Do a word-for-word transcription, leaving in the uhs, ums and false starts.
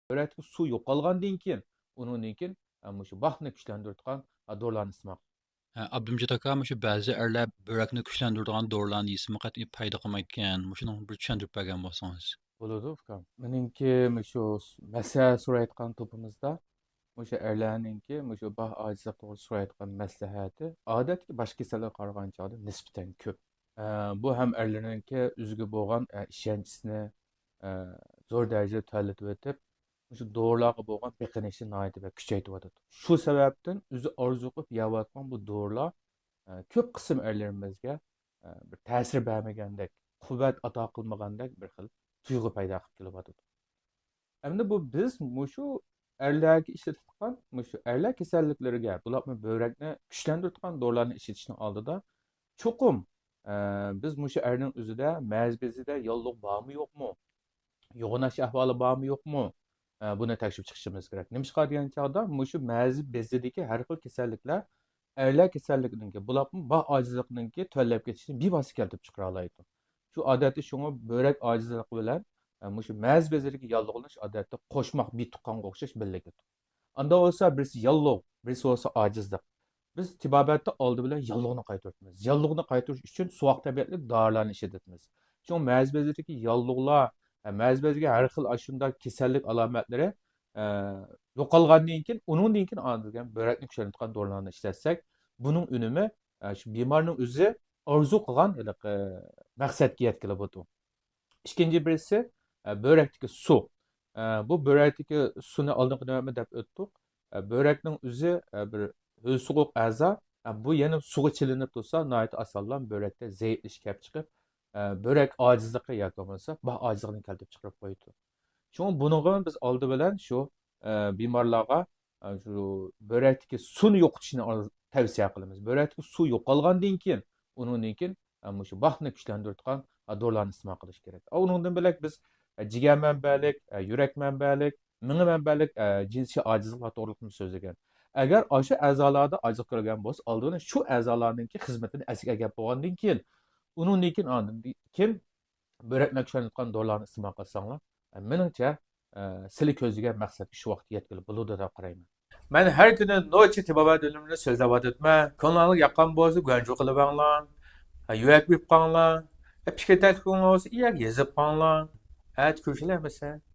بۆرەكتىكى سۇ يوقالغاندىن كېيىن، ئۇنىڭدىن كېيىن، ئە، مۇشۇ باھنى كۈچلەندۈرىدىغان، ئە، دورىلارنى ئىستېمال قىلىدۇ. ھە، ئابدۇمجىت ئاكا، مۇشۇ بەزى ئەرلەر بۆرەكنى كۈچلەندۈرىدىغان دورىلارنى يېسىمۇ قەتئىي پايدا قىلمايدىكەن. مۇشۇنىڭ بىر چۈشەندۈرۈپ بەرگەن بولسىڭىز. بولىدۇ، ئۇكام. مېنىڭكى مۇشۇ مەسلىھەت سورايدىغان توپىمىزدا مۇشۇ ئەرلەرنىڭكى مۇشۇ باھ ئاجىزلىق توغرىسىدا سورايدىغان مەسلىھەتى ئادەتتىكى باشقا كېسەللەرگە قارىغان چاغدا نىسبەتەن كۆپ. ئە، بۇ ھەم ئەرلەرنىڭكى ئۆزىگە بولغان، ئە، ئىشەنچىسىنى، ئە، زور دەرىجىدە تۆۋەنلىتىۋېتىپ، مۇشۇ دورىلارغا بولغان بېقىنىشىنى ناھايىتى بەك كۈچەيتىۋاتىدۇ. شۇ سەۋەبتىن ئۆزى ئارزۇ قىلىپ يەۋاتقان بۇ دورىلار، ئە، كۆپ قىسىم ئەرلىرىمىزگە، ئە، بىر تەسىر بەرمىگەندەك، قۇۋۋەت ئاتا قىلمىغاندەك بىر خىل تۇيغۇ پەيدا قىلىپ كېلىۋاتىدۇ. ئەمدى بۇ بىز مۇشۇ ئەرلەرگە ئىشلىتىدىغان، مۇشۇ ئەرلەر كېسەللىكلىرىگە، بولۇپمۇ بۆرەكنى كۈچلەندۈرىدىغان دورىلارنى ئىشلىتىشنىڭ ئالدىدا چوقۇم، ئە، بىز مۇشۇ ئەرنىڭ ئۆزىدە مەزى بېزىدە ياللۇغ بارمۇ يوقمۇ، يوغىناش ئەھۋالى بارمۇ يوقمۇ، ئە، بۇنى تەكشۈرۈپ چىقىشىمىز كېرەك. نېمىشقا دېگەن چاغدا مۇشۇ مەزى بېزىدىكى ھەر خىل كېسەللىكلەر ئەرلەر كېسەللىكىنىڭكى، بولۇپمۇ باھ ئاجىزلىقىنىڭكى تۆۋەنلەپ كېتىشىنى بىۋاسىتە كەلتۈرۈپ چىقىرالايدۇ. شۇ ئادەتتە شۇڭا بۆرەك ئاجىزلىقى بىلەن، ئە، مۇشۇ مەزى بېزىدىكى ياللۇغلىنىش ئادەتتە قوشماق بىر تۇغقانغا ئوخشاش بىللە كېتىدۇ. ئاندا بولسا بىرسى ياللۇغ، بىرسى بولسا ئاجىزلىق. بىز تېبابەتتە ئالدى بىلەن ياللۇغنى قايتۇرىمىز. ياللۇغنى قايتۇرۇش ئۈچۈن سوغۇق تەبىئەتلىك دارىلارنى ئىشلىتىمىز. شۇڭا مەزى بېزىدىكى ياللۇغلار، ھە، مەزى بېزىدىكى ھەر خىل ئاشۇنداق كېسەللىك ئالامەتلىرى، ئە، يوقالغاندىن كېيىن، ئۇنىڭدىن كېيىن ئاندىن بۆرەكنى كۈچەيتىدىغان دورىلارنى ئىشلەتسەك، بۇنىڭ ئۈنۈمى، ئە، شۇ بىمارنىڭ ئۆزى ئارزۇ قىلغان ھېلىقى مەقسەتكە يەتكىلى بولىدۇ. ئىككىنچى بىرسى، ئە، بۆرەكتىكى سۇ. ئە، بۇ بۆرەكتىكى سۇنى ئالدىنقى نۆۋەتتە دەپ ئۆتتۇق. ئە، بۆرەكنىڭ ئۆزى، ئە، بىر ھۆل سوغۇق ئەزا. ئە، بۇ يەنە سۇغا چىلىنىپ تۇرسا، ناھايىتى ئاسانلا بۆرەكتە زەئىپلىشىش كەپ چىقىپ، ئە، بۆرەك ئاجىزلىقى ياكى بولمىسا باھ ئاجىزلىقىنى كەلتۈرۈپ چىقىرىپ قويىدۇ. شۇڭا بۇنىڭغا بىز ئالدى بىلەن شۇ، ئە، بىمارلارغا، ئە، شۇ بۆرەكتىكى سۇنى يوقىتىشنى ئار-، تەۋسىيە قىلىمىز. بۆرەكتىكى سۇ يوقالغاندىن كېيىن، ئۇنىڭدىن كېيىن، ئە، مۇشۇ باھنى كۈچلەندۈرىدىغان، ئە، دورىلارنى ئىستېمال قىلىش كېرەك. ئۇنىڭدىن بۆلەك بىز، ئە، جىگەر مەنبەلىك، ئە، يۈرەك مەنبەلىك، مېڭە مەنبەلىك، ئە، جىنسىي ئاجىزلىقلار توغرىلىقمۇ سۆزلىگەن. ئەگەر ئاشۇ ئەزالاردا ئاجىزلىق كۆرگەن بولسا، ئالدى بىلەن شۇ ئەزالارنىڭكى خىزمىتىنى ئەسلىگە ئەكەپ بولغاندىن كېيىن، ئۇنىڭدىن كېيىن ئاندىن كېيىن بۆرەكنى كۈچەيتىدىغان دورىلارنى ئىستېمال قىلساڭلار، مېنىڭچە، ئە، سىلى كۆزلىگەن مەقسەتكە شۇ ۋاقىتتا يەتكىلى بولىدۇ دەپ قارايمەن. مەن ھەر كۈنى نوچى تېبابەت بىلىمىنى سۆزلەۋاتىدىمەن. كۆڭلۈڭلارغا ياققان بولسا گۇەنجۇ قىلىۋەڭلار. ھە، يۈرەك بېقىپ قاڭلار. ھە، پىكىر تەكلىپىڭلار بولسا يەرگە يېزىپ قاڭلار. ئەتە كۆرۈشەيلى ئەمىسە.